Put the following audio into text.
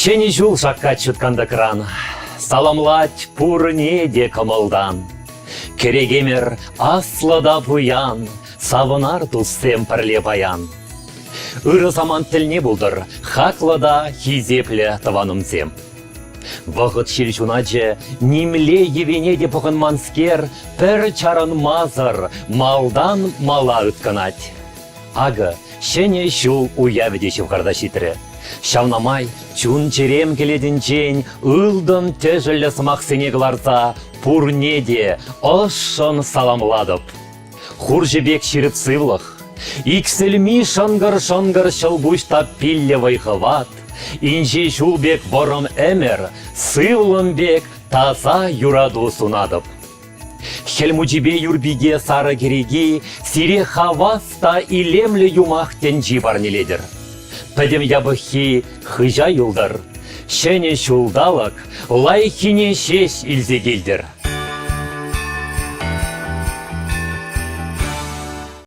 Ҫӗнӗ ҫул шаккать ҫут кантӑкран, Саламлать пурне те кӑмӑлтан. Кӗрекемӗр аслӑ та пуян, Савӑнар туссем пӗрле паян. Ырӑ самант тӗлне пултӑр, Хаклӑ та хисеплӗ тӑванӑмсем. Вӑхӑт ҫил ҫуначӗ нимле йӗвене те пӑхӑнманскер пӗр чарӑнмасӑр малтан мала ыткӑнать. Акӑ, Ҫӗнӗ ҫул уявӗ те ҫывхарса ҫитрӗ. Ҫавна май чун-чӗрем кӗлетӗнчен ылтӑн тӗшӗллӗ сӑмахсене кӑларса пурне те ӑшшӑн саламлатӑп. Хурҫӑ пек ҫирӗп сывлӑх, иксӗлми шӑнкӑр-шӑнкӑр ҫӑлкуҫ таппиллӗ вӑй-хӑват, инҫе ҫул пек вӑрӑм ӗмӗр, сывлӑм пек таса юрату сунатӑп. Хӗл Мучипе Юрпике сарӑ кӗреки сире хавас та илемлӗ юмах тӗнчи парнелетӗр. Пӗтӗм япӑххи хыҫа юлтӑр. Ҫӗнӗ ҫулталӑк лайӑххине ҫеҫ илсе килтӗр.